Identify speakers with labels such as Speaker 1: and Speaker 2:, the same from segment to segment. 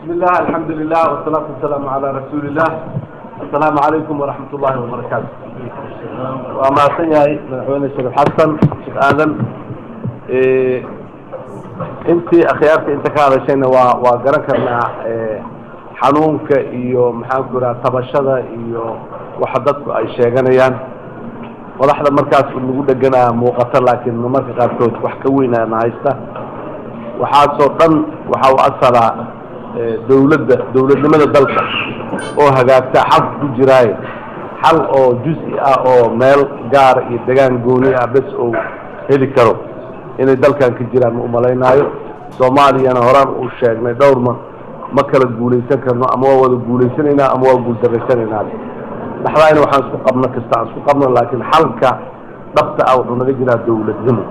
Speaker 1: بسم الله، الحمد لله، والصلاة والسلام على رسول الله. السلام عليكم ورحمة الله وبركاته. Waa mahadsan yahay Madaxweyne Shariif Xasan Sheekh Aadan. Intii akhyaarta inta ka hadashayna waa garan karnaa xanuunka iyo, maxaan ku idhaha, tabashada iyo waxa dadku ay sheeganayaan. Madaxda markaas lagu dheganaa muuqata, laakiin marka qaarkood wax ka weynaana haysta. Waxaasoo dhan waxa u asalaa dawladda, dawladnimada dalka oo hagaagta xalka ku jiraaye. Xal oo juz-i ah oo meel gaara iyo degaan gooni ah bes oo heli karo inay dalkan ka jiraan ma umalaynaayo. Soomaaliyana horaan u sheegnay dhowr ma kala guulaysan karno: ama waa wada guulaysanaynaa ama waa guuldarraysanaynaa. Dhaxdaayna waxaan isku qabno kasta aan isku qabno, laakiin xalka dhabta ah wuxuu naga jiraa dawladnimo.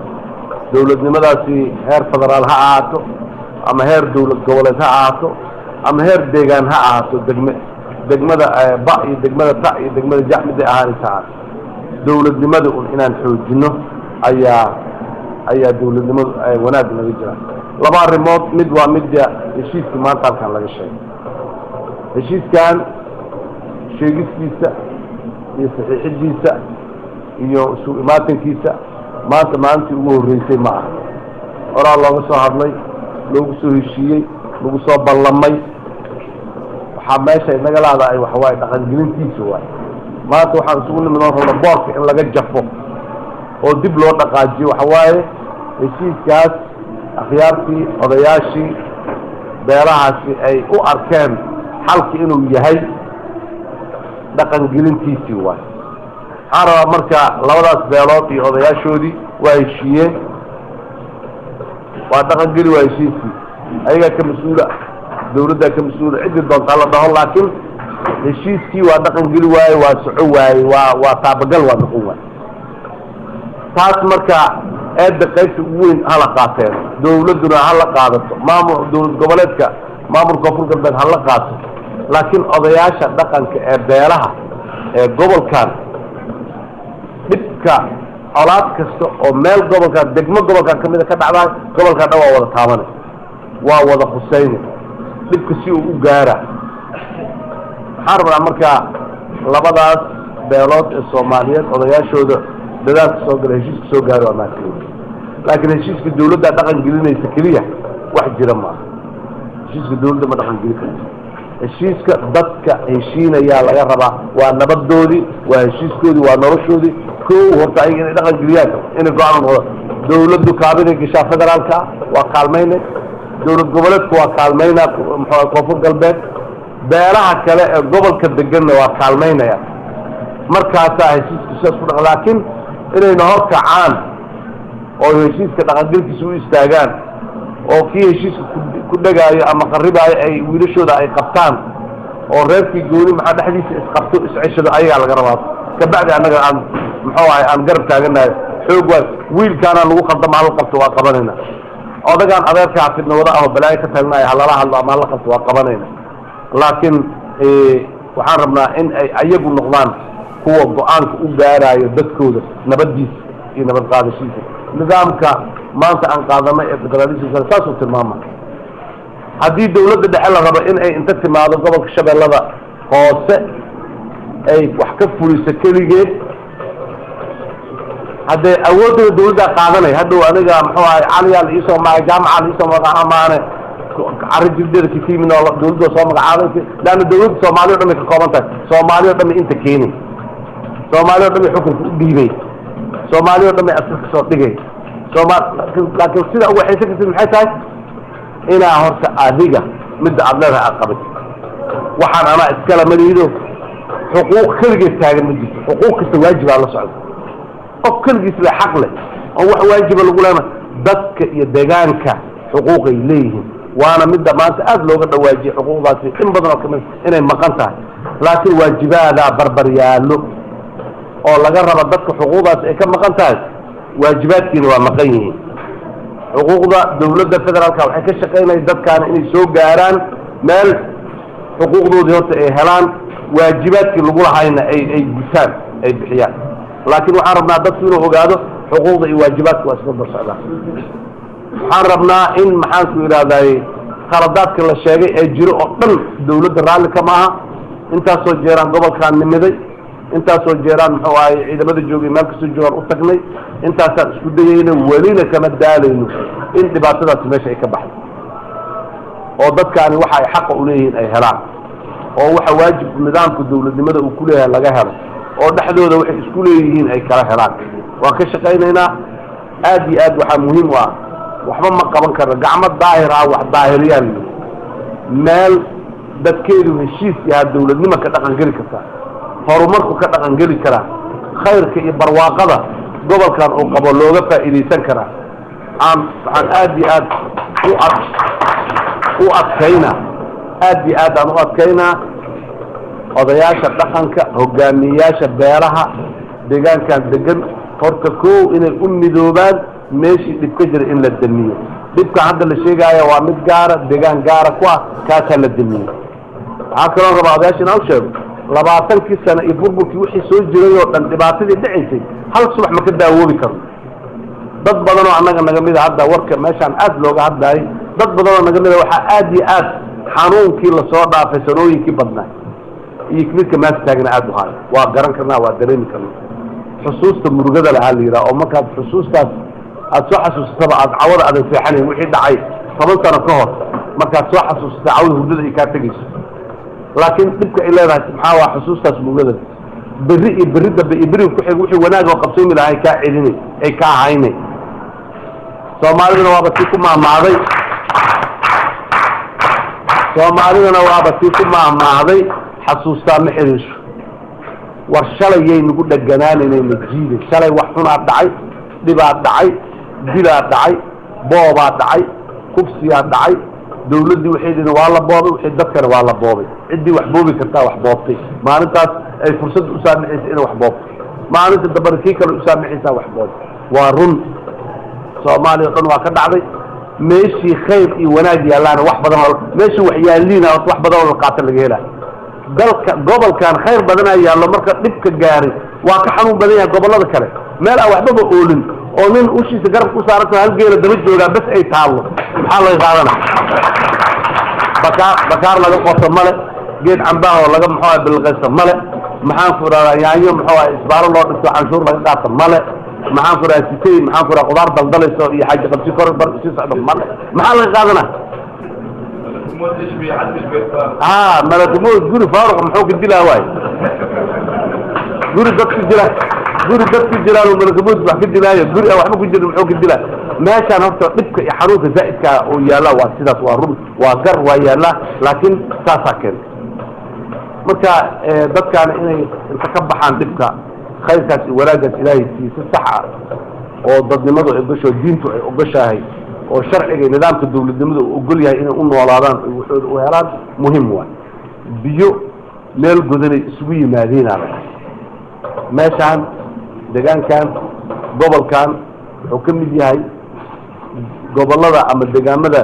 Speaker 1: Dawladnimadaasi heer federaal ha ahaato, ama heer dawlad goboleed ha ahaato, ama heer deegaan ha ahaato, degme, degmada ba iyo degmada ta iyo degmada jac miday ahaanaysa ahaato, dawladnimada un inaan xoojino ayaa dawladnimadu wanaag naga jira. Laba arrimood: mid waa midda heshiiskii maanta halkan laga sheegay. Heshiiskan sheegistiisa iyo saxiixidiisa iyo isu imaatankiisa maanta maalintii ugu horreysay ma aha. Horaa looga soo hadlay, loogu soo heshiiyey, lagu soo ballamay. Waxaa meesha inaga laadaay waxawaaye dhaqangelintiisa waay. Maanta waxaan isugu nimid oon rabna boorka in laga jafo oo dib loo dhaqaajiyo. Waxa waaye heshiiskaas akhyaartii odayaashii beelahaasi ay u arkeen xalki inuu yahay dhaqangelintiisii waay. Waxaan rabaa marka labadaas beelood iyo odayaashoodii waa heshiiyeen, waa dhaqangeli, waa heshiiskii. Ayagaa ka mas-uula, dawladdaa ka mas-uula, ciddii doontaa la dhaho, laakiin heshiiskii waa dhaqangeli waaye, waa soco waaye, waa taabagal, waa noqon waaye. Taas marka eedda qaybta ugu weyn hala qaateen, dawladduna hala qaadato, maamul dowlad goboleedka, maamulka Koonfur Galbeed hala qaato, laakiin odayaasha dhaqanka ee beelaha ee gobolkan, dhibka colaad kasta oo meel gobolkan, degmo gobolkan kamida ka dhacdaa, gobolkan dhan waa wada taabanay, waa wada khuseyne dhibka si uu u gaara. Waxaan rabnaa marka labadaas beelood ee Soomaaliyeed odayaashooda dadaalka soo gala, heshiiska soo gaaro, waa mahadsanyihin. Laakiin heshiiska dawladdaa dhaqan gelinaysa keliya wax jira maaha. Heshiiska dawladda ma dhaqan gelin karto. Heshiiska dadka heshiinayaa laga rabaa. Waa nabadoodii, waa heshiiskoodii, waa noloshoodii. Kow horta ayaga inay dhaqan geliyaan, inay go-aan noqdo. Dawladdu kaabinay gashaa federaalka, waa kaalmaynay. Dowlad goboleedku waa kaalmaynaa, muxuu, Koonfur Galbeed. Beelaha kale ee gobolka deganna waa kaalmaynaya. Markaasaa heshiisku sidaas ku dhaq. Laakiin inayna hor kacaan oo heshiiska dhaqangelkiisa u istaagaan, oo kii heshiiska ku dhegaayo ama qaribaayo ay wiilashooda ay qabtaan, oo reerkii gooni maxaa dhexdiisa isqabto, isceshado, ayagaa laga rabaa. Kabacdi annaga aan, muxuu ahay, aan garab taaganahay xoog waay. Wiilkaanaa lagu qaldama, hala qabto, waa qabanayna. Odagaan adeerkaa fidna wada aho balaayo ka taagnayo, halala hadlo ama hala qabto, waa qabanayna. Laakiin waxaan rabnaa in ay ayagu noqdaan kuwa go-aanka u gaaraayo dadkooda nabaddiisa iyo nabad qaadashiisa. Nidaamka maanta aan qaadanay ee federaalismka saasuu tilmaama. Haddii dawladda dhexe la rabo in ay inta timaado gobolka Shabeellada Hoose ay wax ka fuliso keligeed, haddee awoodda dawladdaa qaadanay. Hadhow aniga, muxuu ahay, caliyaa la iisoo magay, jaamaca la iisoo magaca, maane carri jirdeeda katiimin oo dawladda soo magacaabay, leanna dawladda Soomaaliya o dhan bay ka kooban tahay. Soomaaliya o dhan bay inta keenay, Soomaaliya o dhan bay xukunka u dhiibay, Soomaaliya o dhan bay askar ka soo dhigay sooma. Laakiin sida uga xaysan kartid maxay tahay? Inaa horta adiga midda aad leedahay aad qabatid. Waxaan anaa iskala maliido, xuquuq keligeed taagan ma jirto. Xuquuq kasta waajibaa la socda. Qof keligiis le xaq leh oo wax waajiba lagu leena. Dadka iyo deegaanka xuquuqay leeyihiin, waana midda maanta aada looga dhawaajiyey xuquuqdaasi in badan oo kamid inay maqan tahay, laakiin waajibaadaa barbar yaallo oo laga raba dadka xuquuqdaasi ay ka maqan tahay. Waajibaadkiina waa maqan yihiin. Xuquuqda dawladda federaalka waxay ka shaqaynaya dadkaana inay soo gaaraan meel xuquuqdoodii horta ay helaan, waajibaadkii lagu lahayna ay gutaan, ay bixiyaan. Laakiin waxaan rabnaa dadku inuu ogaado xuquuqda iyo waajibaadka waa isla dab socdaan. Waxaan rabnaa in, maxaanku idhahday, Khaladaadka la sheegay ee jiro oo dhan dawladda raalli kama aha. Intaasoo jeeraan gobolkaan nimiday, intaasoo jeeraan muxuu ahay ciidamada joogay meel kastoo joogaan u tagnay, intaasaan isku dayayna, welina kama daalayno in dhibaatadaasi meesha ay ka baxdo oo dadkaani waxa ay xaqa u leeyihiin ay helaan, oo waxa waajib nidaamka dawladnimada uu ku leeyahay laga helo, oo dhexdooda waxay isku leeyihiin ay kala helaan. Waan ka shaqaynaynaa aad iyo aad. Waxaa muhiim u ah, waxba ma qaban karno gacmo daahir ah, wax daahiriyaan meel dadkeedu heshiis yahaa dawladnima ka dhaqangeli kartaa, horumarku ka dhaqangeli karaa, khayrka iyo barwaaqada gobolkan uu qabo looga faa'iidaysan karaa. Aan waxaan aad iyo aad u adkaynaa, aad iyo aad aan u adkaynaa odayaasha dhaqanka, hogaamiyeyaasha beelaha deegaankan degan, horta kow inay u midoobaan meeshii dhib ka jira in la damiyo. Dhibkan hadda la sheegaayo waa mid gaara, deegaan gaara ku ah, kaasaa la damiyo. Waxaa kaloo rabaa odayaasha inaan u sheego, 20kii sano iyo burburkii wixii soo jiray oo dhan, dhibaatadii dhicaysay hal subax ma ka daawoobi karno. Dad badan oo annaga naga mida hadda warka meeshaan aad looga hadlaayay, dad badan oo naga mida waxaa aad iyo aad xanuunkii lasoo dhaafay sanooyinkii badnaa iyo midka maanta taagna aad u haayo. Waa garan karnaa, waa dareemi karnaa. Xusuusta murugada lahaa la yidhaha, oo markaad xusuustaas aad soo xasuusataba aad cawada aadan seexanayn, wixii dhacay 10 sano ka hor markaad soo xasuusata cawada hurdada ay kaa tegayso. Laakiin dhibka ay leedahay maxaa waa xusuustaas murugada berri iyo berri dambe iyo beriga ku xig wixii wanaag oo qabsoomi lahaa ay kaa celinay, ay kaa haynay. Soomaaliduna waaba tii ku maahmaahday, soomaaliduna waaba tii ku maahmaahday, xasuustaa ma xiriirsho. War shalayay nagu dheganaanaynayna jiiday, shalay wax xunaa dhacay, dhibaa dhacay, dilaa dhacay, boobaa dhacay, kufsiyaa dhacay. Dawladdii waxay dhihin waa la boobay, wixii dadkana waa la boobay. Ciddii wax boobi kartaa wax boobtay maalintaas ay fursadda u saamixaysa inay wax boobto, maalinta dambena kii kale u saamixaysaa wax boobtay. Waa run, Soomaaliya o dhan waa ka dhacday. Meeshii khayr iyo wanaag yaallaana wax badan oo meeshii wax yaalliina wax badan oo la qaata laga helaa. Dalka gobolkan khayr badanaa yaallo, marka dhibka gaaray waa ka xanuun badan yahay gobollada kale. Meel aan waxbaba oolin oo nin ushiisa garabka u saaranta hal geela daba joogaa bes ay taallo, maxaa laga qaadana? Bakaar bakaar laga qoto male, geed cambaah oo laga muxuu bilqaysto male, maxaan ku idhahdaa yaanyo muxuu ah isbaaro loo dhigto canshuur laga qaato male, maxaan ku idhahdaa sitey, maxaan ku idhahdaa qudaar daldalayso iyo xaaji qabsi kor bar sii socdo male, maxaa laga qaadana? Malakumood guri faaruq muxuu ka dilaa waay? Guri dad ku jira, guri dad ku jiraan malakumood wax ka dilaayo, guri aan waxba ku jirin muxuu ka dilaa? Meeshaan horta dhibka iyo xanuunka zaa'idkaa oo yaallaa waa sidaas, waa run, waa gar, waa yaallaa, laakiin saasaa keentay. Marka dadkaana inay inta ka baxaan dhibka, khayrkaas iyo wanaaggaas ilaahay siiye si sax ah oo dadnimadu ay ogosho, diintu ay ogoshahay, oo sharciga iyo nidaamka dawladnimada uu ogol yahay inay u noolaadaan oy waxooda u helaan muhim waay. Biyo meel godanay isugu yimaadeenaa la dhahay. Meeshaan deegaankan gobolkan wuxuu ka mid yahay gobollada ama deegaamada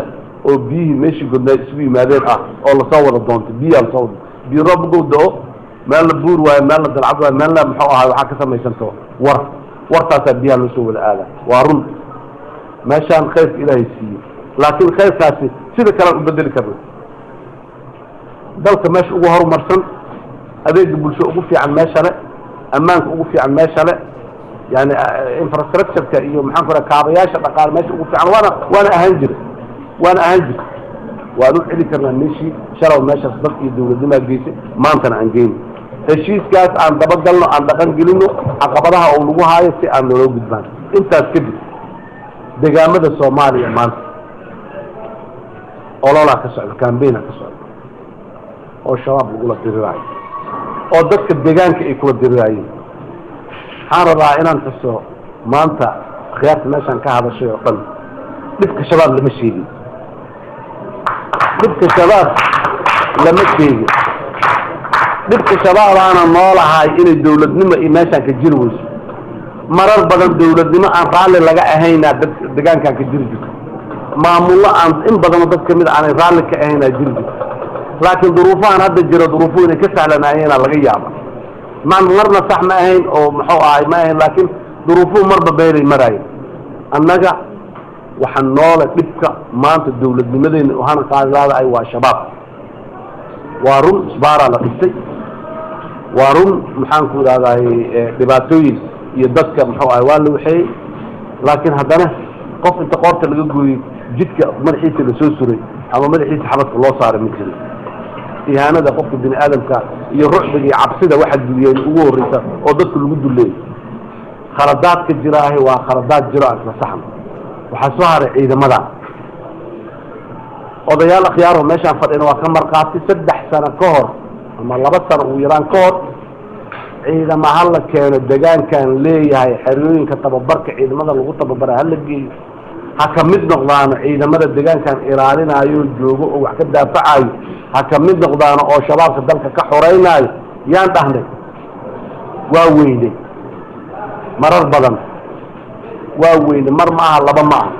Speaker 1: oo biyihii meeshii godnaa isugu yimaadeen ah, oo lasoo wada doontay biyaa lasoo wada biyo. Roob ugow da-o, meelna buur waayo, meelna dalcad waayo, meelna muxuu ahaay waxaa ka samaysanto war, wartaasaa biyaha loo soo wada aada. Waa run, meeshaan khayrka ilaahay siiyey, laakiin khayrkaasi sida kalean u bedeli karna. Dalka meesha ugu horumarsan, adeega bulsho ugu fiican meesha le, ammaanka ugu fiican meesha le, yani infrastructureka iyo maxaan ku raha kaabayaasha dhaqaale meesha ugu fiican, waana ahaan jira, waana ahaan jirta. Waan u celi karnaa meeshii shalow meeshaas dad iyo dawladnimaa geysay, maantana aan geyno. Heshiiskaas aan dabagalno, aan dhaqan gelino, caqabadaha oo nagu haayo si aan naloo gudbaan. Intaas kadib deegaamada Soomaaliya maanta ololaa ka socda, cambaigna ka socda oo shabaab lagula diriraayo, oo dadka deegaanka ay kula diriraayeen. Waxaan rabaa inaan xuso maanta akhyaarta meeshaan ka hadashay oo dhan, dhibka shabaab lama sheegin, dhibka shabaab lama sheegin. Dhibka shabaabaana noolahay inay dawladnimo iyo meeshaan ka jiri weyso. Marar badan dawladnimo aan raalli laga ahaynaa dad deegaankaan ka jiri jirto, maamullo aan in badanoo dad kamid aanay raalli ka ahaynaa jiri jirto, laakiin duruufahan hadda jira duruufuhu inay ka sahlanaayeenaa laga yaaba. Man marna sax ma ahayn oo muxuu ahay ma ahayn, laakiin duruufuhu marba beelay maraayeen. Annaga Waxa noole dhibka maanta dowladnimadeena hana qaadilaadahay waa Shabaab. Waa run, isbaaraa la dhigtay, waa run, maxaan ku idhahdaay, dhibaatooyin iyo dadka muxuu ahay waa la waxeeyey, laakiin haddana qof inta qoorta laga gooyey jidka madaxiisa lasoo suray ama madaxiisa xabadka loo saaray ma jiro. Ihaanada qofka bini aadamka iyo rucbiga iyo cabsida waxa duriyeen ugu horreysa oo dadka lagu duleeyey. Khaladaadka jiraahi waa khaladaad jiro aan isla saxno. Waxaa soo haray ciidamada. Odayaal akhyaaro meeshaan fadhina waa ka markhaati. 3 sano ka hor ama 2 sano ugu yaraan ka hor, ciidama ha la keeno degaankan leeyahay, xerooyinka tababarka ciidamada lagu tababara ha la geeyo, ha ka mid noqdaano ciidamada degaankan ilaalinaayo joogo oo wax ka daafacayo, ha ka mid noqdaano oo Shabaabka dalka ka xoreynaayo yaan dhahnay. Waa weynay marar badan, waa weynay, mar ma aha, laba ma aha.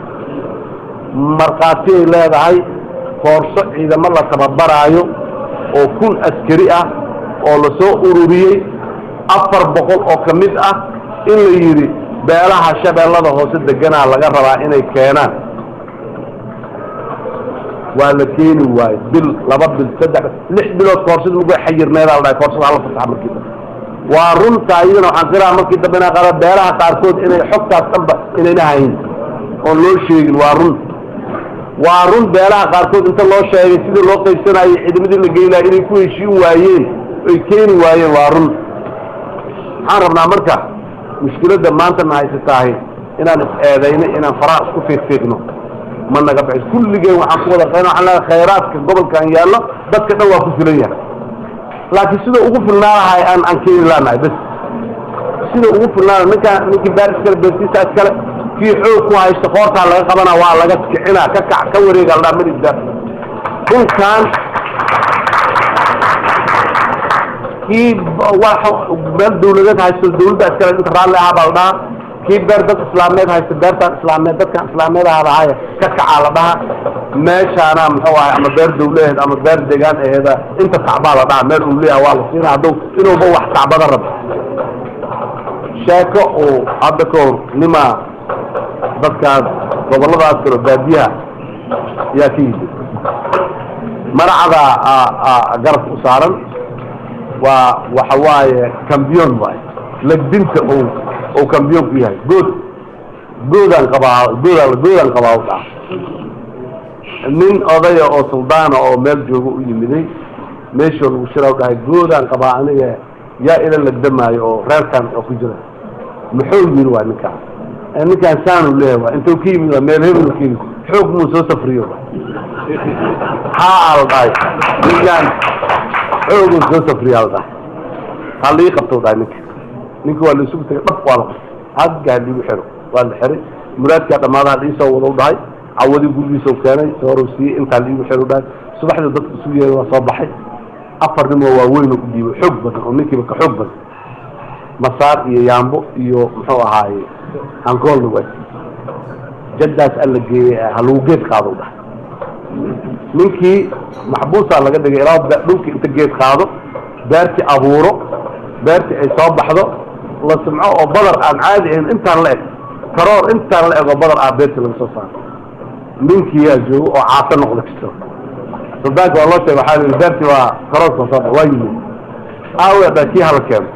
Speaker 1: Markhaatiyay leedahay koorso ciidamo la tababaraayo oo 1000 askari ah oo lasoo ururiyey, 400 oo ka mid ah in la yidhi beelaha Shabeellada Hoose deganaa laga rabaa inay keenaan. Waa la keeni waayo. Bil, 2 bil, 3, 6 bilood koorsada magu xayirneedaa la dhahay koorsada hala fasaxa markii dambe. Waa runta iyadana. Waxaan filaha markii dambe inaa qaba beelaha qaarkood inay xogtaas dhanba inayna hayn oon loo sheegin. Waa run, waa run. Beelaha qaarkood inta loo sheegay sidii loo qaybsanayay ciidamadii la geynaya inay ku heshiin waayeen, ay keeni waayeen, waa run. Waxaan rabnaa marka mushkiladda maanta na haysataahay inaan is-eedayno, inaan faraha isku fiiqfiiqno ma naga baxis. Kulligeen waxaan ku wada qayn, waxaan leedahay khayraadka gobolkan yaallo dadka dhan waa ku filan yahay, laakiin sida ugu filnaa lahay aan keeni laanahay bas. Sida ugu filnaa ninkaan, ninkii beer iskale beertiisa iskale, kii xoog ku haysta qoortaa laga qabana, waa laga kicinaa, ka kac, ka wareega la dhaa marida dhulkan. Kii meel dawladeed haysto dawladda iskale inta raalli ahaa baa la dhahaa. Kii beer dad islaameed haysta, beertaan islaameed dadkan islaameed ahaa lahaaye ka kacaa la dhahaa. Meeshaana muxuu ahay ama beer dawle aheed ama beer degaan aheeda inta tacbaa la dhahaa, meel uu leeyahay waa la siinaa hadduu inuuba wax tacbada rabo. Sheeko uu hadda ka hor nimaa dadkaas gobolladaas kalo baadiyaha yaa ka yimid, maracada garabka u saaran waa waxa waaye cambion waay, lagdinta ou cambion ku yahay. Good goodaan qabaa, goodaan goodaan qabaa u dhaha. Nin odaya oo suldaana oo meel jooga u yimiday, meeshoo lagu shira u dhahay, "Goodaan qabaa aniga, yaa ila lagdamaayo oo reerkan oo ku jira?" Muxuu yiri waa ninkaan, ninkaan saanu leeyahay, waa intuu ka yimid, waa meel hebel ka yimid, xoog muu soo safriyo? Haa, la dhahay, ninkaan xooguu soo safriya la dhahay. Ha lii qabto dhahay ninka. Ninka waa la isugu tagay, dhab waa la qabtay, hagga ha liigu xiro, waa la xiray. Muraadkaa dhammaada, ha liisoo wada u dhahay. Cawadii gurigiisa u keenay, sooruu siiyey, intaa liigu xiro dhahay. Subaxdii dadka isu yeeray, waa soo baxay. Afar nin oo waaweyn oo u dhiibay, xoog badan oo ninkiiba ka xoog badan, masaar iyo yaambo iyo muxuu ahaaye hankoolna waa jaddaas alla geeyey, ha lagu geed qaado u dhahay. Ninkii maxbuusaa laga dhigay ilaa dhulkii inta geed qaado, beertii abuuro, beertii ay soo baxdo, la simco oo badar aan caadi ahayn intaan la eg, karoor intaan la eg oo badar ah beertii laga soo saaro. Ninkii yaa joogo oo caato noqda kisto. Suldaanka waa loo sheegay, waxaa la yidhi beertii waa karoorka soo bax. Waa yimid, aawe dha, kii hala keeno.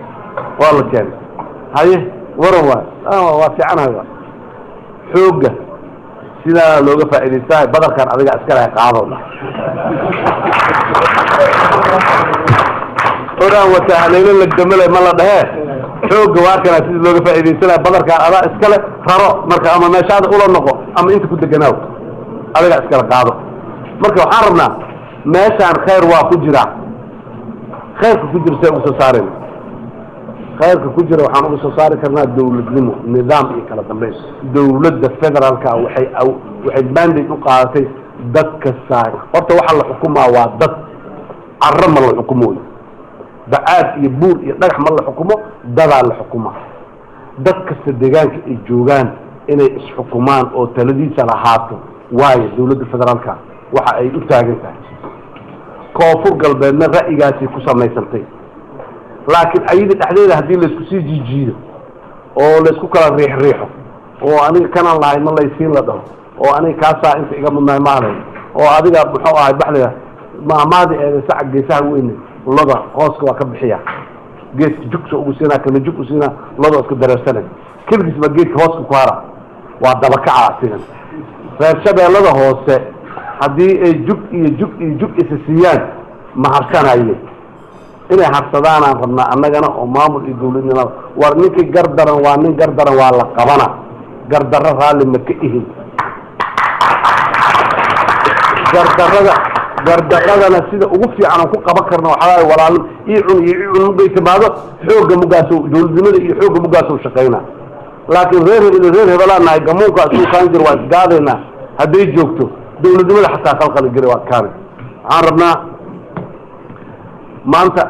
Speaker 1: Waa la keenay. Haye, waran waay, waa fiicanahay, waa xoogga sidaa looga faa'iidaystahay, badarkan adiga iska leh, qaado dha. Oraan wataa haleelo lagdamale ma la dhehee, xoogga waa kana sidii looga faa'iidaysanaya, badarkaan adaa iskale, raro marka ama meeshaada ula noqo ama inta ku deganaaw, adiga iskale, qaado. Marka waxaan rabnaa meeshaan khayr waa ku jira, khayrka ku jira see uga soo saarayna? Khayrka ku jira waxaan uga soo saari karnaa dawladnimo, nidaam iyo kala dambeyn. Dawladda federaalka waxay mandate u qaadatay dadka saa. Horta waxa la xukumaa waa dad, carro ma la xukumooyo, bacaad iyo buur iyo dhagax ma la xukumo, dadaa la xukumaa. Dad kasta deegaanka ay joogaan inay isxukumaan oo taladiisa lahaato waayo dawladda federaalka waxa ay u taagan tahay. Koonfur Galbeedna ra'yigaasay ku samaysantay, laakiin ayada dhexdeeda haddii laysku sii jiijiido oo laysku kala riixriixo oo aniga kanaan lahay ma laysiin la dhaho. Oo aniga kaasaa inta iga mudnaay mahalay oo adiga muxuu ahay baxliga maamaadi eeda saca geesaha weyne loda hooska waa ka bixiya, geeska jugsa ugu siinaa, kana jug u siinaa, loda iska dareersanay, keligiis baa geedka hooska ku hara, waa dabakaca asigan. Reer Shabeellada Hoose haddii ay jug iyo jug iyo jug isa siiyaan, ma harsanaye, inay harsadaanaan rabnaa annagana oo maamul iyo dawladnimada. War ninkii gar daran waa nin gar daran, waa la qabana. Gardarro raalli ma ka ihin. Gardarrada, gardaradana sida ugu fiican aan ku qaban karno waxaa waaye walaal ii cun iyo ii cun mugay timaado, xoogga mugaaso dawladnimada iyo xoogga mugaasou shaqaynaa. Laakiin reer hebel iyo reer hebelaan nahay, gamuunka asuukaan jir, waa isgaadaynaa hadday joogto, dawladnimada xataa khalkhali geli, waa kaane. Waxaan rabnaa maanta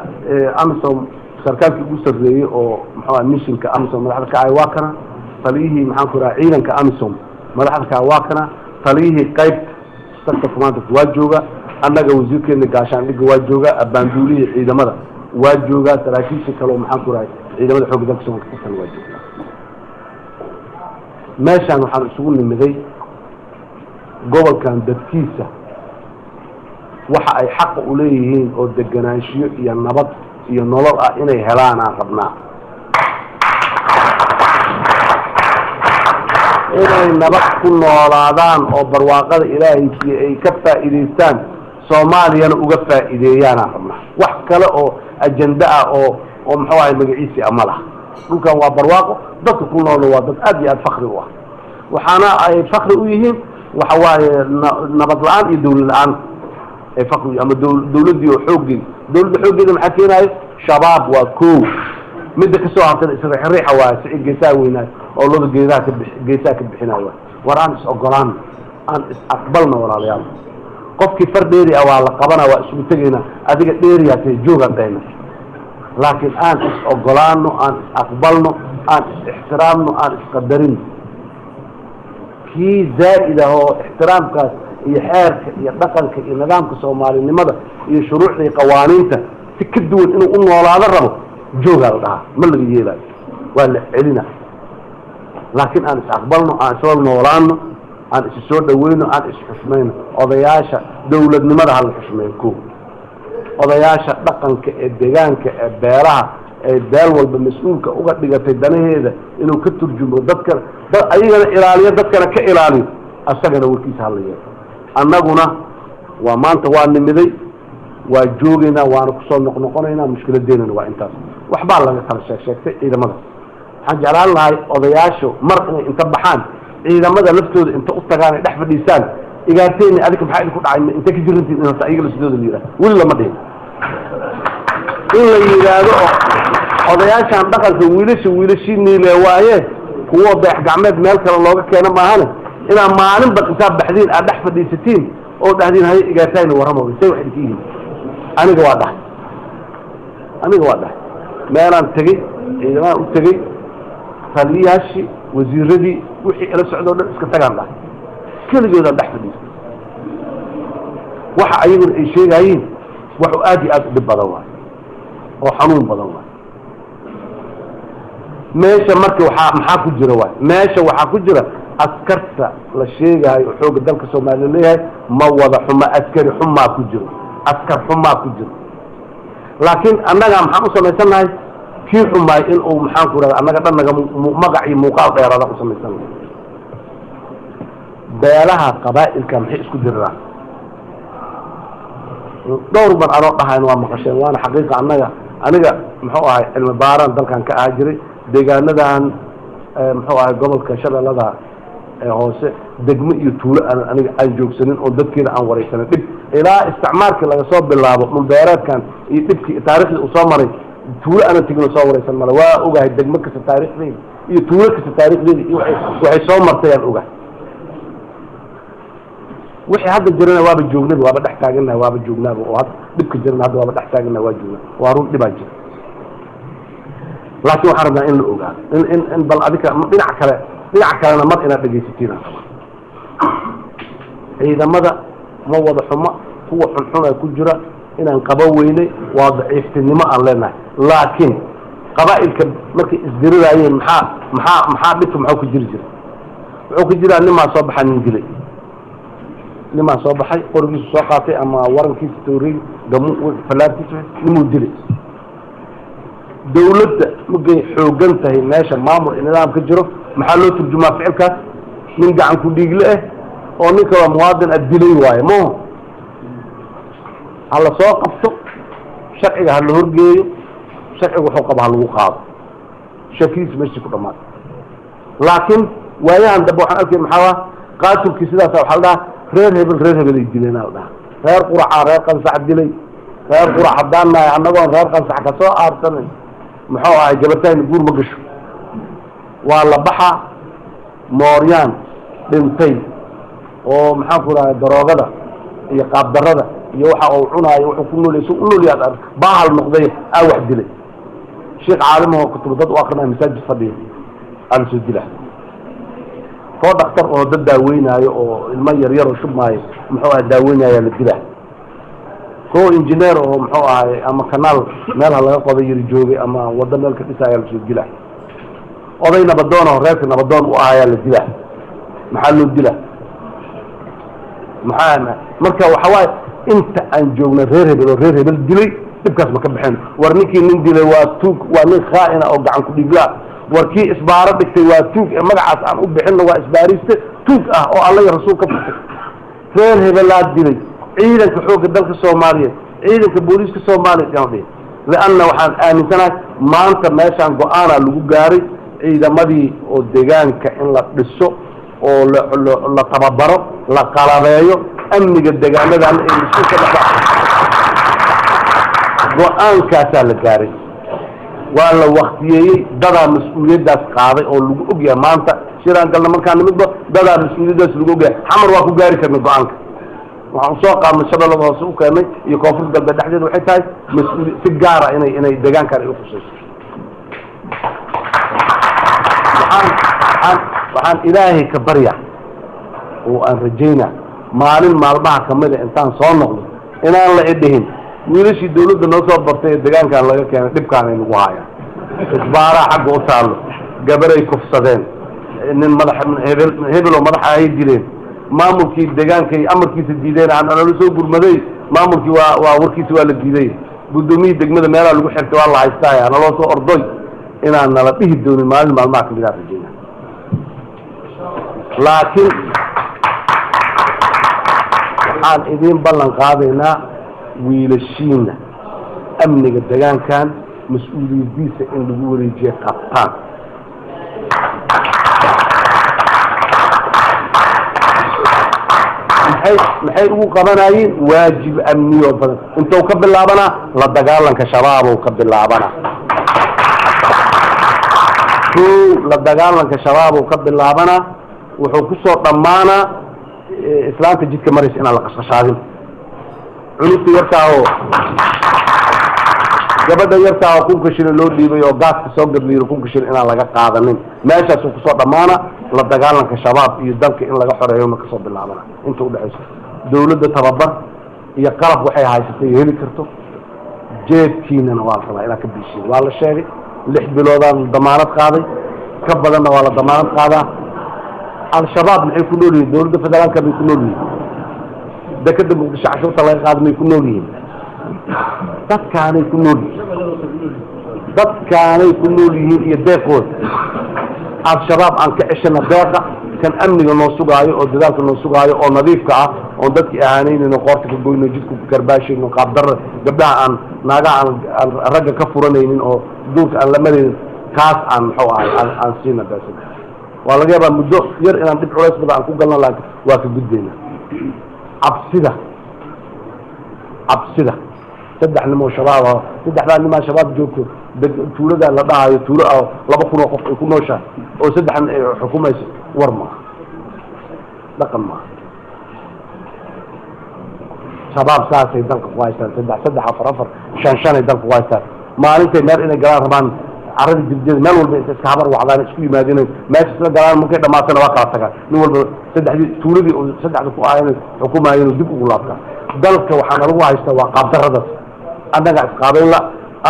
Speaker 1: AMISOM sarkaalkii ugu sarreeyey oo muxuu aha missionka AMISOM madaxda ka ahay waa kana, taliyihii maxaan ku raha ciidanka AMISOM madaxda ka waa kana, taliyihii qaybta sector commander waa jooga, annaga wasiirkeena gaashaandhigga waa jooga, abaanduulihii ciidamada waa joogaa, saraakiisha kale oo maxaan ku rahay ciidamada xoogga dalka Soomaalka ka tirsan waa joogaa. Meeshaan waxaan isugu nimiday gobolkan dadkiisa waxa ay xaqa u leeyihiin oo deganaanshiyo iyo nabad iyo nolol ah inay helaanaan rabnaa, inay nabad ku noolaadaan oo barwaaqada Ilaahay siiye ay ka faa'iidaystaan, Soomaaliyana uga faa'iideeyaanaan rabnaa. Wax kale oo ajende ah oo muxuu ahay magaciisii ah ma laha. Dhulkan waa barwaaqo, dadka ku noolna waa dad aad iyo aad fakri u ah, waxaana ay fakri u yihiin waxa waaye nabad la-aan iyo dawlad la-aan ay fakri, ama dawladdii oo xooggeed. Dawladda xooggeeda maxaa keenaayo? Shabaab waa koow. Midda kasoo hartana isriixriixa waaye, sicid geesaha weynaayo oo loda geedaha ka bi geesaha ka bixinayo waay. War aan is ogolaan, aan is aqbalna walaalayaal. Qofkii far dheeri ah waa la qabanaa, waa isugu tegaynaa, adiga dheeriyaa tahay, joogaan dhahayna. Laakiin aan is ogolaano, aan is aqbalno, aan is ixtiraamno, aan isqadarino. Kii zaa'id ah oo ixtiraamkaas iyo xeerka iyo dhaqanka iyo nidaamka soomaalinimada iyo shuruucda iyo qawaaniinta si ka duwan inuu u noolaado rabo, joogaa la dhahaa, ma laga yeelaayo, waa la celina. Laakiin aan is aqbalno, aan isla noolaano, aan isu soo dhaweyno, aan isxushmayno. Odayaasha dawladnimada hala xushmeeyo ko, odayaasha dhaqanka ee deegaanka ee beelaha ee beel walba mas-uulka uga dhigatay danaheeda inuu ka turjumo dadkana, dad ayagana ilaaliyo, dadkana ka ilaaliyo, asagana warkiisa hala yeelo. Annaguna waa maanta waa nimiday, waa joogaynaa, waana kusoo noqnoqonaynaa. Mushkiladeennana waa intaas. Waxbaa laga kala sheeg sheegtay ciidamada. Waxaan jeclaan lahay odayaashu mar inay inta baxaan ciidamada laftooda inta u tagaan ay dhex fadhiisaan, igaarteyni adika maxaa idinku dhacay, inta ka jirantiin, in horta ayaga laftooda la yidhahdo. Weli lama dhihin in la yidhaahdo oo odayaashan dhaqanka wiilasha wiilashiiniile waaye, kuwo dayax gacmeed meel kale looga keeno maahane, inaa maalinba intaa baxdiin aad dhex fadhiisatiin oo dhahdiin haye igaartayna warramo, say wax idinka yihiin. Aniga waa dhahay, aniga waa dhahay, meelaan tegey, ciidamaan u tegey, taliyayaashii, wasiiradii, wixii ila socdoo dhan iska tagaan dhahay, keligoodaan dhex fadhiistay. Waxa ayaguna ay sheegaayiin waxu aad iyo aad u dhib badan waayo oo xanuun badan waayo. Meesha marka waxaa maxaa ku jira waay? Meesha waxaa ku jira askarta la sheegaayo oo xoogga dalka Soomaaliya leeyahay ma wada xuma, askari xumaa ku jiro, askar xumaa ku jiro. Laakiin annaga maxaan u samaysannahay kii xumaay in uu maxaan ku rahda annaga dhan naga magac iyo muuqaal dheeraadaan u samaysannahay. Beelaha qabaa'ilka maxay isku diriraan? Dhowr mar anoo dhahayn waa maqasheen, waana xaqiiqa. Annaga aniga muxuu ahay cilmi baaraan dalkan ka ahaa jiray, deegaanadan muxuu ahay gobolka Shabeellada Hoose, degmo iyo tuulo aan aniga aan joogsanin oo dadkeeda aan waraysanin dhib ilaa isticmaalkii laga soo bilaabo dhulbeereedkan iyo dhibkii taariikhdii uu soo maray, tuulo aanan tegin oo soo waraysan male. Waa ogahay degmo kasta taariikhdeeda iyo tuulo kasta taariikhdeeda iyo waxay soo martay aan ogahay. Wixii hadda jirana waaba joognaba, waaba dhex taagannahay, waaba joognaaba oo hadda dhibka jirana hadda waaba dhex taagannahay, waa joognaa, waa run dhibaa jira. Laakiin waxaan rabnaa in la ogaado in bal adika dhinac kale, dhinac kalena mar inaad dhegaysatiin aan rabaa. Ciidamada ma wada xumo, kuwa xunxuna ku jira inaan qaba weynay waa daciiftinimo aan leenahay. Laakiin qabaa'ilka markay isdiriraayeen maxaa dhibka maxuu ku jiri jira? Wuxuu ku jiraa nimaa soo baxa nin dilay. Nimaa soo baxay, qorigiisu soo qaatay ama warankiisa, tawrey, gamu, fallaartiisa, nimuu dilay. Dawladda markay xoogan tahay, meesha maamul iyo nidaam ka jiro, maxaa loo turjumaa ficilkaas? Nin gacan ku dhiigle ah oo nin kaloo muwaadin a dilay waayo. Maho, ha la soo qabto, sharciga ha la horgeeyo, sharciga wuxuu qaba ha lagu qaado, shakidiisa meeshii ku dhamaatay. Laakiin waayahan dambe waxaan arkay, maxaa qaatulkii sidaasa waxaa la dhahaa reer hebel, reer hebel ay dileen aa la dhahaa, reer quracaa reer qansax dilay. Reer qurac haddaan nahay, annagoon reer qansax kasoo aarsanin, muxuu ahay, gabartahayna guur ma gasho. Waa la baxaa, mooryaan dhintay oo maxaan ku rahay, daroogada iyo qaabdarrada iyo waxa uu cunaayo, wuxuu ku noolyahay, su u noolyahay baahal noqday, aa wax dilay. Sheekh caalimahoo kutubo dad u akrinaya, masaajid fadhiya, aa la soo dilaa. Koo dhakhtar oo dad daaweynaayo oo ilmo yar yaroo shubmaayo, muxuu ahay, daaweynaayaa la dilaa. Koo injineer oo, muxuu ahay, ama kanaal meel ha laga qoday yari joogay ama waddo meel ka dhisaayaa lasoo dilaa. Oday nabadoon oo reerka nabadoon u ahayaa la dilaa. Maxaa loo dilaa? Maxaa marka waxa waaye, inta aan joogna reer hebel oo reer hebel dilay, dhibkaas ma ka baxeen. War ninkii nin dilay waa tuug, waa nin khaa'ina oo gacan ku dhiiglaa. War kii isbaaro dhigtay waa tuug, ee magacaas aan u bixinno, waa isbaariste tuug ah oo alla iyo rasuul ka furtay. Reer hebelaa dilay, ciidanka xoogga dalka Soomaaliyeed, ciidanka booliiska Soomaaliyeed yaan dhihin, lianna waxaan aaminsanahay maanta meeshaan go-aanaa lagu gaaray ciidamadii oo deegaanka in la dhiso oo la tababaro, la qalabeeyo, amniga deegaanadan ay mas-uul ka noqdaan. Go-aankaasaa la gaaray, waa la waktiyeeyey, dadaa mas-uuliyaddaas qaaday oo lagu ogyahay. Maanta shiraan galna markaan nimidba, dadaa mas-uuliyaddaas lagu ogyahay. Xamar waa ku gaari karnay go-aanka, waxaan usoo qaadnay Shabeellada Hoose u keennay iyo Koonfur Galbeed dhexdeeda. Waxay tahay mas-uuli si gaara inay deegaankan ay ukhusayso. Waxaan Ilaahay ka barya oo aan rajaynaa maalin maalmaha kamida intaan soo noqdo inaan la idhihin wiilashii dawladda noo soo bartay ee deegaankan laga keenay dhibkaanay nagu haayaan, isbaaraha xagga u taallo, gabaray kufsadeen, nin madax hebel hebeloo madaxa ay dileen, maamulkii deegaankay amarkiisa diideen, aan nala soo gurmaday, maamulkii waa warkiisa waa la diiday, guddoomiyihii degmada meelaha lagu xirtay waa la haystaa, naloo soo ordoy, inaan nala dhihi doonin maalin maalmaha kamid aan rajaynaa. Laakiin waxaan idiin ballan qaadaynaa wiilashiina amniga deegaankan mas-uuliyadiisa in lagu wareejiye qabtaan. Maxay ugu qabanayeen waajib amniyo badan? Intuu ka bilaabanaa? La dagaalanka Shabaabou ka bilaabanaa. Kow, la dagaalanka Shabaabou ka bilaabanaa, wuxuu kusoo dhammaanaa islaanta jidka maraysa inaan la qashqashaadin, cunugta yartaahoo, gabadha yartaahoo 1000-ka shilin loo dhiibay oo gaaska soo gadliiro, 1000-ka shilin inaan laga qaadanin. Meeshaasuu kusoo dhammaana. La dagaalanka Shabaab iyo dalka in laga xoreeyona kasoo bilaabana. Inta udhexayso dawladda tababar iyo qalab waxay haysatay heli karto, jeebkiinana waa la rabaa inaad ka biishiin. Waa la sheegay 6 biloodaan damaanad qaaday, ka badanna waa la damaanad qaadaa. Al-Shabaab maxay ku nool yihiin? Dawladda federaalka bay ku nool yihiin, dekeda Muqdisho cashuurta laga qaada may ku nool yihiin, dadkaanay ku nool yihiin, dadkaanay ku nool yihiin iyo deeqooda. Al-Shabaab aan ka ceshana deeqa kan amniga noo sugaayo oo dadaalka noo sugaayo oo nadiifka ah, oon dadkii ahaanaynayno, qoorta ka goyno, jidku karbaashayno, qaabdarra gabdhaha aan naagaha aan ragga ka furanaynin oo duurka aan la maraynin, kaas aan muxuu ahay aan siina beesada. Waa laga yaabaa muddo yar inaan dhib culays badan aan ku galno, laakiin waa ka gudbayna. Cabsida saddex nimoo Shabaab ah, saddexdaa nimaa Shabaab joogto tuulada la dhahayo, tuulo ah 2000 oo qof ay ku nooshahay oo saddexan ay xukumayso, war maaha, dhaqan maaha. Shabaab saasay dalka ku haystaan, saddex saddex, afar afar, shan shanay dalka ku haystaan. Maalintay meel inay galaan rabaan, carada dibdeeda meel walba inta iska habar wacdaan isku yimaadeen, meesha isla galaan, markay dhamaatana waa kala tagaan. Nin walba saddexdii tuuladii oo saddexda ku ahayn xukumaayeen dib ugu laabtaan. Dalka waxaana lagu haystaa waa qaabdarradaas, annaga isqaabayn la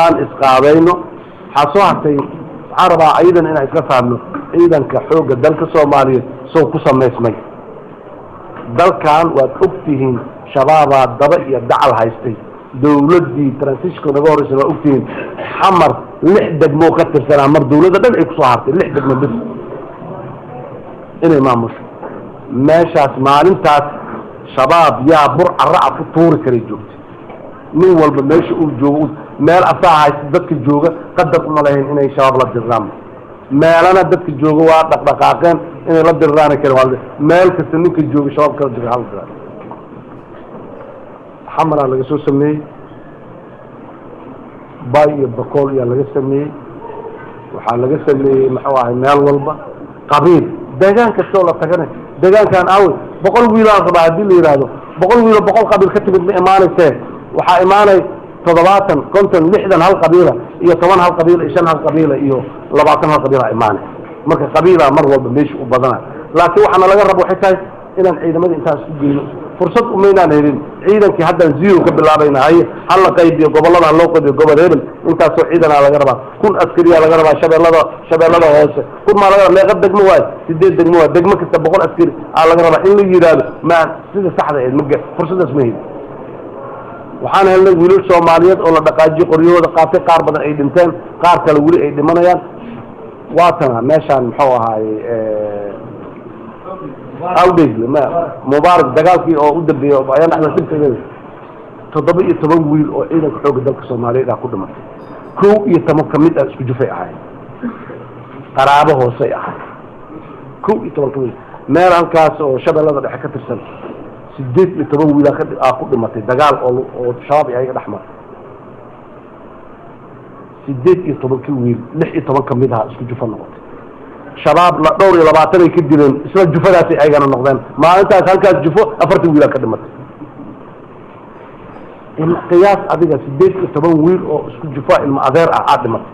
Speaker 1: aan isqaabayno. Waxaa soo hartay, waxaan rabaa ayadan inaan isla fahmno ciidanka xoogga dalka Soomaaliyeed sow ku samaysmay. Dalkan waad ogtihiin, shabaabaa daba iyo dacal haystay. Dawladdii transitionka naga horreysay waa ogtihiin, Xamar 6 degmoo ka tirsanaa mar dawladda dhan ay kusoo hartay, 6 degmo bis inay maamusho meeshaas. Maalintaas shabaab yaa bur carraca ku tuuri karay joogtay. Nin walba meesha uu joogo meel asaa haysta, dadka jooga qadar uma lahayn inay shabaab la dirraan. Meelana dadka jooga waa dhaqdhaqaaqeen inay la diriraani karin. Meel kasta ninka jooga shabaab kala jira hala diraa. Xamaraa laga soo sameeyey, Bay iyo Bakool iyaa laga sameeyey, waxaa laga sameeyey muxuu ahay meel walba qabiil deegaan kastoo la tagana. Deegaankan aawe 100 wiilaan rabaa haddii la yidhaahdo, 100 wiilo 100 qabiil ka timid ma imaanaysee. Waxaa imaanay 70, 50, 60 hal qabiila iyo 10 hal qabiila iyo 5 hal qabiila iyo 20 hal qabiila imaanay. Marka qabiilaa mar walba meesha u badana. Laakiin waxaana laga raba waxay tahay inaan ciidamadii intaas u geyno. Fursad umaynaan helin. Ciidankii haddaan zero ka bilaabayna. Haye, hala qaybiyo gobollada, ha loo qaybiyo gobol hebel intaasoo ciidanaa laga rabaa, 1000 askariyaa laga rabaa Shabeellada Hoose, 1000 maa laga rabaa. Meeqa degmo waayo? 8 degmo waay. Degmo kasta 100 askari aa laga rabaa in la yidhaahdo. Ma sida saxda ahayd ma fursadaas ma helin. Waxaan helnay wiilal Soomaaliyeed oo la dhaqaajiyo, qoryahooda qaatay, qaar badan ay dhinteen, qaar kale weli ay dhimanayaan. Waatana meeshaan muxuu ahaaye Awdheegle ma Mubaarak dagaalkii oo u dambeeyey ayaan dhexda dhibka 17 wiil oo ciidanka xoogga dalka Soomaaliyeed ah ku dhimatay. 11 ka mid ah isku jufay ahayd, qaraabo hoosey ahayd. 11 ka mid meel halkaas oo Shabeellada Dhexe ka tirsan 18 wiil aa ku dhimatay dagaal oo shabaab iyo ayaga dhex maray. 18-kii wiil 16 ka mid aha isku jufa noqotay. Shabaab la dhowr iyo 20 ay ka dileen, isla jufadaasay ayagana noqdeen. Maalintaas halkaas jufo 40 wiilaa ka dhimatay. Qiyaas adiga, 18 wiil oo isku jufa ilma adeer ah aad dhimatay.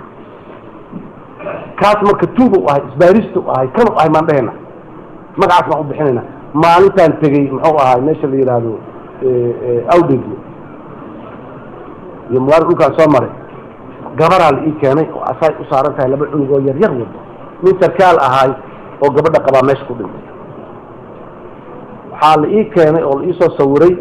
Speaker 1: Kaas marka tuuga u ahay, isbaarista u ahay, kan u ahay maan dhehayna, magacaas baan u bixinayna. Maalintaan tegey muxuu ahay meesha la yidhaahdo Awdheegle iyo Mubaarak dhulkaan soo maray, gabaraa la ii keenay oo asaay u saaran tahay laba cunug oo yar yar wado. Nin sarkaal ahaay oo gabadha qabaa meesha ku dhintay. Waxaa la ii keenay oo la iisoo sawiray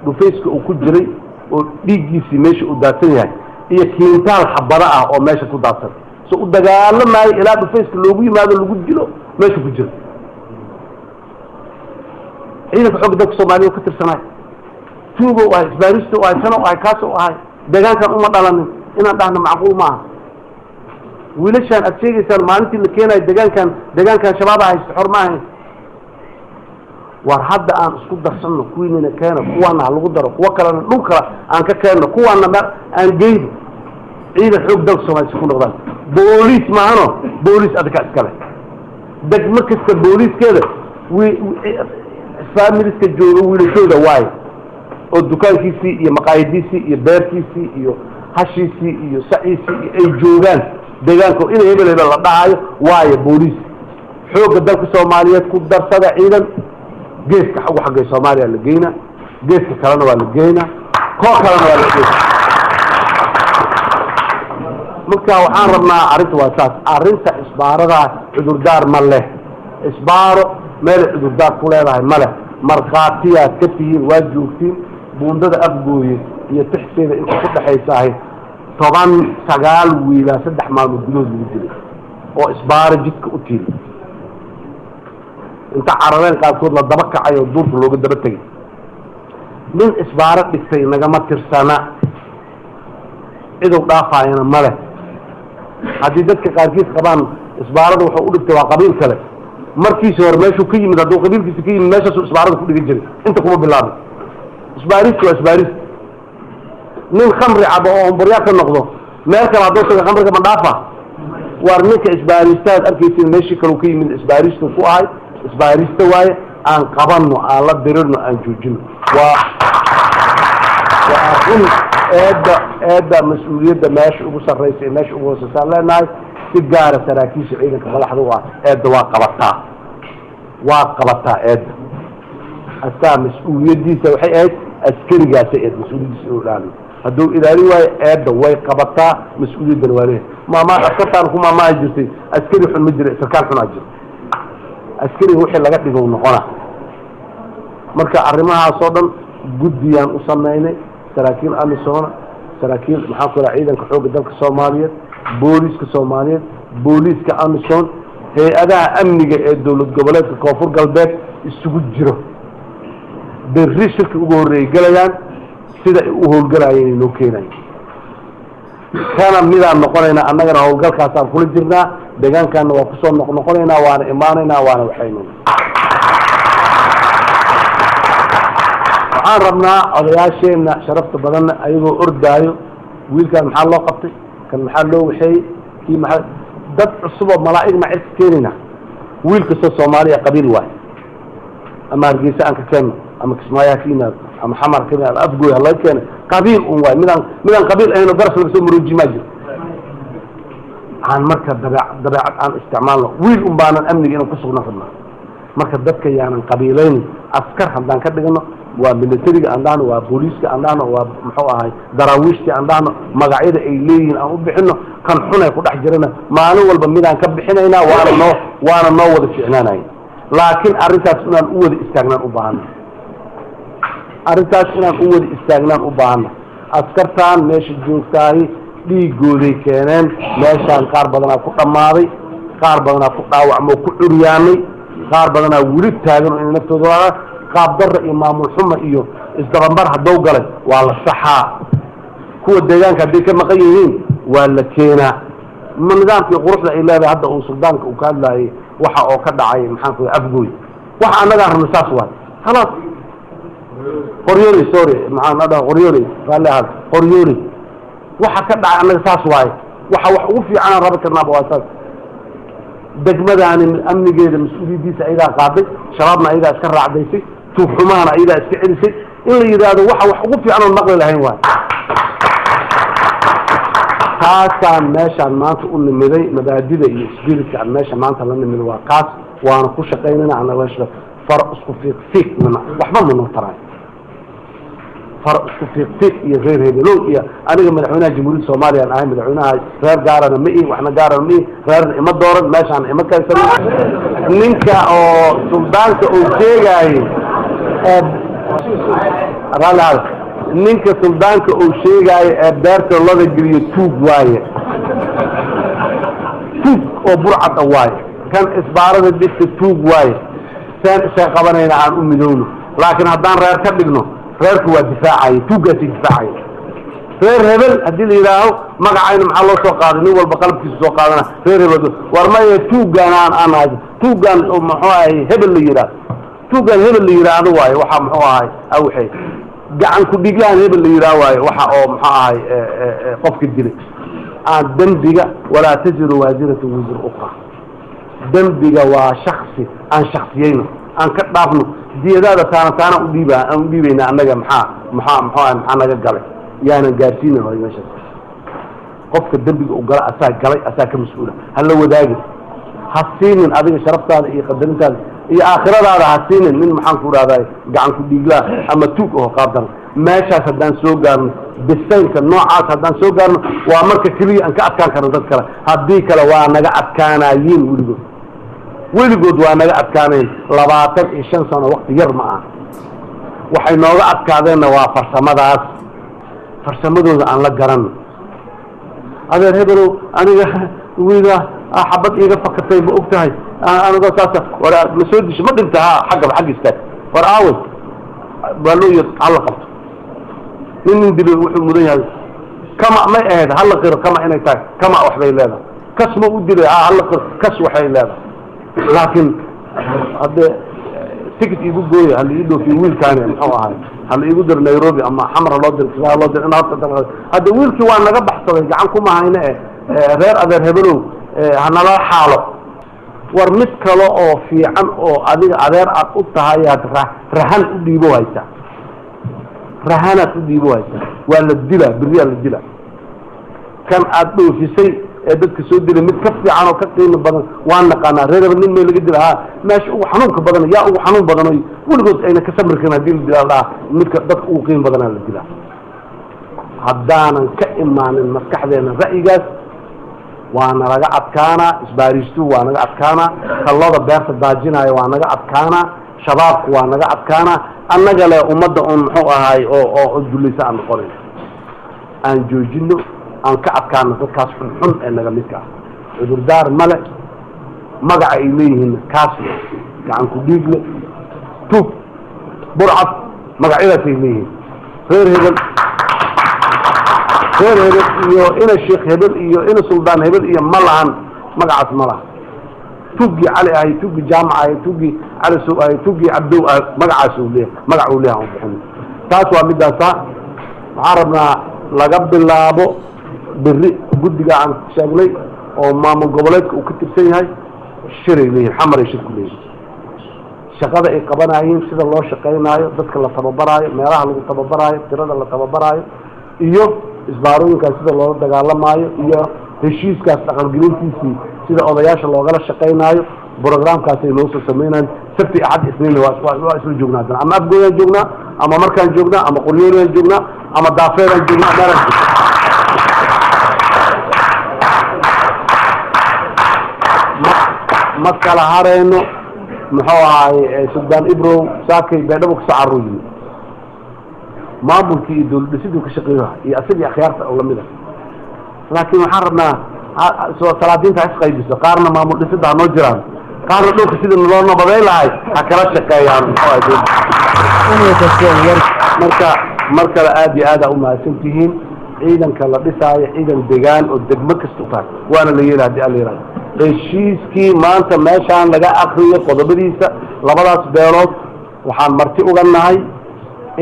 Speaker 1: dhufayska uu ku jiray oo dhiiggiisii meesha uu daadsan yahay iyo kiintaal xabado ah oo meesha ku daadsan. So u dagaalamaayo ilaa dhufayska loogu yimaado lagu dilo meesha ku jira. Ciidanka xoogga dalka Soomaaliya ka tirsanaay, tuuga u ahay, isbaarista u ahay, sana u ahay, kaas u ahay, deegaankan uma dhalanin inaan dhahno macquul maaha. Wiilashaan aad sheegaysaan maalintii la keenayo deegaankan shabaaba haysta, xor ma ahayn. War hadda aan isku darsanno, kuwiinina keeno, kuwaana ha lagu daro, kuwo kalena dhul kale aan ka keenno, kuwaana aan geyno ciidan xoog dalka Soomaaliya si ku noqdaan. Booliis maahano, booliis adika iskale. Degmo kasta booliiskeeda familiska jooga wiilashooda waaye oo dukaankiisii iyo maqaayadiisii iyo beertiisii iyo hashiisii iyo saciisii iyo ay joogaan deegaanka in hebel hebel la dhahayo waayo. Booliis xoogga dalka Soomaaliyeed ku darsada ciidan. Geeska ugu xaggay Soomaaliya la geyna, geeska kalena waa la geyna, koo kalena waa la geyna. Marka waxaan rabnaa arrinta waa saas. Arrinta isbaaradaa cudurdaar ma leh. Isbaaro meelay cudurdaar ku leedahay ma leh. Markhaatiyaad ka tihiin, waa joogtiin buundada Afgooye iyo tixseeda inta ku dhexaysa ahay 19 wiilaa 3 maalmood gudahood lagu dilay oo isbaaro jidka u tiili inta carareen, qaarkood la daba kacay oo duurka looga daba tegay. Nin isbaaro dhigtay nagama tirsana, cidow dhaafaayana ma leh. Haddii dadka qaarkiis qabaan isbaarada wuxuu u dhigtay waa qabiil kale, markiisi hore meeshuu ka yimid, hadduu qabiilkiisa ka yimid meeshaasuu isbaarada ku dhigan jiray, inta kuma bilaabay. Isbaaristu waa isbaarist. Nin khamri cabo oo umburyaa ka noqdo meel kale hadduu taga khamriga ma dhaafa? War ninka isbaaristaad arkaysin meeshii kaleu ka yimid isbaaristu ku ahay, isbaarista waaye. Aan qabanno, aan la dirirno, aan joojino. Waa run eedda mas-uuliyadda meesha ugu sarraysa iyo meesha ugu hooseysaan leenahay. Si gaara saraakiisha ciidanka madaxda u ah eedda waa qabataa, waa qabataa eedda. Asaa mas-uuliyaddiisa waxay ahayd askarigaasay eed mas-uuliyaddiisa inuu ilaaliyo. Hadduu ilaalin waayo eedda way qabataa, mas-uuliyaddana waa leeyahay. Maamaa askartaan ku maamaahi jirtay, askari xun ma jira, sarkaal xunaa jira. Askariga wixii laga dhigo noqona. Marka arrimahaasoo dhan guddiyaan u samaynay, saraakiil amisoona, saraakiil maxaa ku raha ciidanka xoogga dalka Soomaaliyeed, booliiska Soomaaliyeed, booliiska AMISOM, hay-adaha amniga ee dowlad goboleedka Koonfur Galbeed isugu jiro. Berri shirki ugu horreeyay gelayaan, sida ay u howlgalaayeen inoo keenayen kana midaan noqonaynaa. Annagana howlgalkaasaan kula jirnaa, deegaankaana waa kusoo noqnoqonaynaa, waana imaanaynaa, waana waxaynuna. Waxaan rabnaa odayaasheenna sharafta badanna ayagoo ordaayo, wiilkaan maxaa loo qabtay, kan maxaa loo waxeeyey, kii maxaa, dad cusuboo malaa'ig ma cirka keenayna. Wiil kastoo Soomaaliya qabiil waayo, ama Hargeysa aan ka keenno, ama Kismaayo ha ka yimaado, ama Xamar ka yimaado, Afgooy ha laga keeno, qabiil un waayo. Midaan qabiil ahayn oo garas laga soo marooji maa jiro. Aan marka dabeecad aan isticmaalno, wiil un baanan amniga inaan ku sugnan rabnaa. Marka dadka yaanan qabiilaynin. Askar haddaan ka dhigano, waa militariga aan dhahno, waa booliiska aan dhahno, waa muxuu ahay daraawiishtii aan dhahno, magacyada ay leeyihiin aan u bixino. Kan xunay ku dhex jirana maalin walba midaan ka bixinaynaa, waana noo wada ficnaanaya. Laakiin arrintaas inaan u wada istaagnaan u baahana, arrintaas inaan u wada istaagnaan u baahana. Askartaan meesha joogtaahi dhiigooday keeneen meeshaan, qaar badanaa ku dhammaaday, qaar badanaa ku dhaawacmoo ku curyaanay, qaar badanaa weli taagan oo inay naftooda waadaan. Qaab darra iyo maamul xuma iyo isdabambar haddou galay waa la saxaa. Kuwa deegaanka hadday ka maqan yihiin waa la keenaa. Ma nidaamkii quruxda ay leedahay hadda uu suldaanka uu ka hadlaayay waxa oo ka dhacay maxaan ku Afgooy, waxa annagaa rabna saas waay. Khalaas, Qoryooley, sorry, maxaan adhaha Qoryooley, raalli ahaad, Qoryooley waxa ka dhacay annaga saas waaye. Waxa wax ugu fiicanaan rabi karnaaba waa saas. Degmadaani amnigeeda mas-uuliyaddiisa ayadaa qaaday, shabaabna ayadaa iska raacdaysay, tuugxumahana ayadaa iska celisay. In la yidhaahdo waxa wax ugu fiican oon maqli lahayn waay. Taasaan meeshaan maanta u nimiday, mabaadida iyo spiritka aan meesha maanta la nimiday waa kaas, waana ku shaqaynayna. Anaga far isku fiiq fiiq mana waxba manoo taraayo, far isku fiiq fiiq iyo reer hebelow iyo aniga madaxweynaha Jamhuuriyadda Soomaaliya aan ahay, madaxweynaha reer gaarana ma ihi, waxna gaarana ma ihi, reerna ima dooran, meeshaan ima kaysanin. Ninka oo suldaanka uu sheegaayey ee raalli ahaada, ninka suldaanka uu sheegaayo ee beerta loda geliyo tuug waaye, tuug oo burcad a waaye. Kan isbaarada dhigta tuug waaye. Seen isay qabanayna aan u midowno. Laakiin haddaan reer ka dhigno, reerku waa difaacaya, tuuggaasay difaacaya. Reer hebel haddii la yidhaaho magacayna maxaa loo soo qaaday, nin walba qalabkiisa soo qaadana reer hebel. War maya, tuuggaan aan ahay, tuuggaan oo muxuu ahay hebel la yidhaahdo, tuuggaan hebel la yidhaahdo waaye. Waxa muxuu ahay awxey gacan ku dhiglaan hebel la yidhaah waaye, waxa oo muxuu ahay qofka dilay. Aan dembiga walaa taziru waasiratu wisra ukhra, dembiga waa shaksi, aan shaksiyeyno, aan ka dhaafno diyadaada, taana udhiiba aan u dhiibayna annaga. Maxaa maxaa muxuu ahay maxaa naga galay? Yaanan gaarsiinin horay meeshaas. Qofka dembiga u gala asaa galay, asaa ka mas-uula. Ha la wadaagin, ha siinin adiga sharaftaada iyo qadarintaada iyo aakhiradaada, ha siinin nin maxaan ku idhahday gacan ku dhiiglaa ama tuug aho qaabdan. Meeshaas haddaan soo gaarno, bisaynka noocaas haddaan soo gaarno, waa marka keliya aan ka adkaan karno dad kale. Haddii kale waa naga adkaanayiin weligood, weligood waa naga adkaanayn. 25 sano wakti yar ma aha. Waxay nooga adkaadeenna waa farsamadaas, farsamadooda aan la garanno. Adeer hebelow, aniga wiila xabad iiga fakatay, ma og tahay anigo saasa? War ma soo disho, ma dhinta? Ha, xaggaba xagga istaag. War aawey, waa loo yar, hala qabto nin dilay, wuxuu mudan yahay. Kama may ahayd hala qiro, kama inay tahay, kama waxbay leedahay, kas ma u dilay, ha hala qiro, kas waxay leedahay. Laakiin haddee ticket iigu gooya, hala ii dhoofiyo wiilkaani, muxuu ahay, hala iigu diro Nairobi ama Xamar ha loo diro, Kismaayo loo diro, in horta hadda wiilkii waa naga baxsaday, gacan kuma hayne eh reer adeer hebelow hanala xaalo. War mid kale oo fiican oo adiga adeer aad u tahay aad rahan u dhiibo haysaa, rahanaad u dhiibo haysaa. Waa la dilaa, beriyaa la dilaa. Kan aad dhoofisay ee dadka soo dilay mid ka fiican oo ka qiimo badan waan naqaanaa. Reer hebel nin may laga dila, ha meesha ugu xanuunka badan, yaa ugu xanuun badan oy weligood ayna ka samri karin haddii la dilaa, dhaha midka dadka ugu qiimo badanaa la dilaa. Haddaanan ka imaanin maskaxdeena ra'yigaas, waa nalaga adkaanaa. Isbaariistuhu waa naga adkaanaa, kallada beerta daajinaayo waa naga adkaanaa, shabaabku waa naga adkaanaa. Annaga le ummadda uun muxuu ahaay oo dulaysa aan noqonayno. Aan joojino, aan ka adkaano dadkaas xunxun ee naga midka ah. Cudurdaar male, magaca ay leeyihiin kaas gacan ku dhiigle, tug, burcad, magacyadaas ay leeyihiin. Reer hebel, reer hebel iyo ina sheekh hebel iyo ina suldaan hebel iyo ma lahan, magacaas ma lahan. Tuggii Cali ahay, tuggii Jaamac ahay, tuggii Cali Sow ahay, tuggii Cabdow ahay, magacaas uu leeyahay, magac uu leeyahay aan bixin. Taas waa middaasa. Waxaan rabnaa laga bilaabo berri guddiga aan sheegnay oo maamul goboleedka uu ka tirsan yahay shiray leeyihin, xamaray shir ku leeyihin. Shaqada ay qabanayeen, sida loo shaqaynaayo, dadka la tababaraayo, meelaha lagu tababaraayo, tirada la tababaraayo, iyo isbaarooyinkaas sida loola dagaalamaayo, iyo heshiiskaas dhaqangelintiisii sida odayaasha loogala shaqaynaayo, programkaasay noo soo sameynayaan. Sabti, Axad, Isniin waa isla joognaa haddana. Ama Afgooyaan joognaa, ama markaan joognaa, ama Qoryooliyaan joognaa, ama Daafeedaan joognaa, meelaan joognaa. Ma kala hareyno. Muxuu ahaay, Suldaan Ibrow saakay Baydhabo kasoo carur yimi, maamulkii iyo dawlad dhisiduu ka shaqeeyo iyo asagii akhyaarta oo lamid ah. Laakiin waxaan rabnaa soo salaadiinta ha isqaybiso, qaarna maamul dhisida ha noo jiraan, qaarna dhulka sidii loo nabadeyn lahay ha kala shaqeeyaan. Muxuu ahay, marka mar kale aad iyo aad aa umahadsan tihiin. Ciidanka la dhisaayo ciidan degaan oo degmo kasta u tahay waana la yeeli haddii alla yihahdo. Heshiiskii maanta meeshaan laga akriyo qodobadiisa, labadaas beelood waxaan marti uga nahay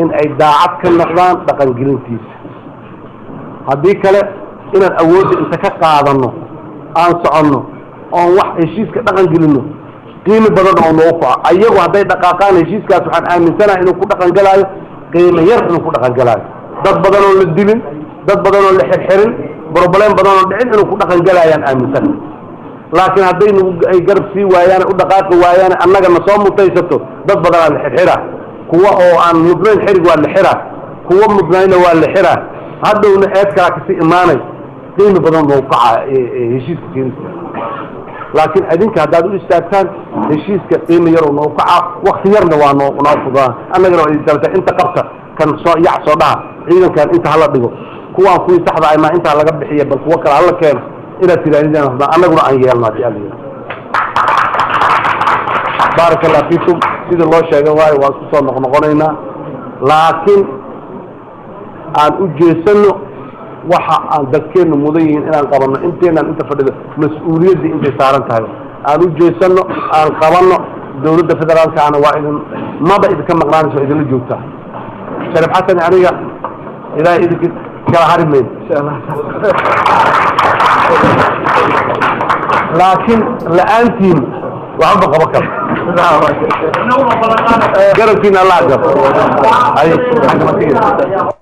Speaker 1: in ay daacad ka noqdaan dhaqangelintiisa. Haddii kale inaan awoodda inta ka qaadano aan soconno oon wax heshiiska dhaqan gelinno qiimi badan oo noogu kaco. Ayagu hadday dhaqaaqaan heshiiskaas, waxaan aaminsanahay inuu ku dhaqan galaayo qiimo yar, inuu ku dhaqan galaayo dad badan oo la dilin, dad badan oo la xirxirin, broblem badan oo dhicin inuu ku dhaqan galaayaan aaminsanahay. Laakiin hadday nagu ay garab sii waayaan, u dhaqaaqi waayaan, annaga na soo mutaysato, dad badanaa la xirxira, kuwa oo aan mudnayn xirig waa la xiraa, kuwa mudnayna waa la xiraa, hadhowna eed kalaa kasii imaanay. Qiimi badan buu kaca heshiiska keenista. Laakiin adinka haddaad u istaagtaan heshiiska, qiimi yaroo noo kaca, wakti yarna waa noo fududaan, annagana waa idin talata. Inta qabta kan soo yac soo dhaha, ciidankan inta hala dhigo, kuwaan kuwii saxda ah maa intaa laga bixiya, bal kuwo kale hala keeno inaad tirahdidaan rabnaa, annaguna aan yeelno haddii alla yidhahdo. Baaraka Allah fiikum. Sidii loo sheegay waayo, waan isku soo noqnoqonaynaa, laakiin aan u jeesano waxa aan dadkeennu mudan yihiin inaan qabanno. Inteenaan inta fadhido mas-uuliyaddii intay saaran tahay aan u jeesano, aan qabanno. Dawladda federaalkaana waa idin maba idinka maqnaanayso, waa idinla joogtaa. Shariif Xasan, aniga Ilaahay idinka kala hari mayno, laakiin la-aantiin waxba qaban karo. Garabkiina Allah gabo. Ay xagga ma tegeysa.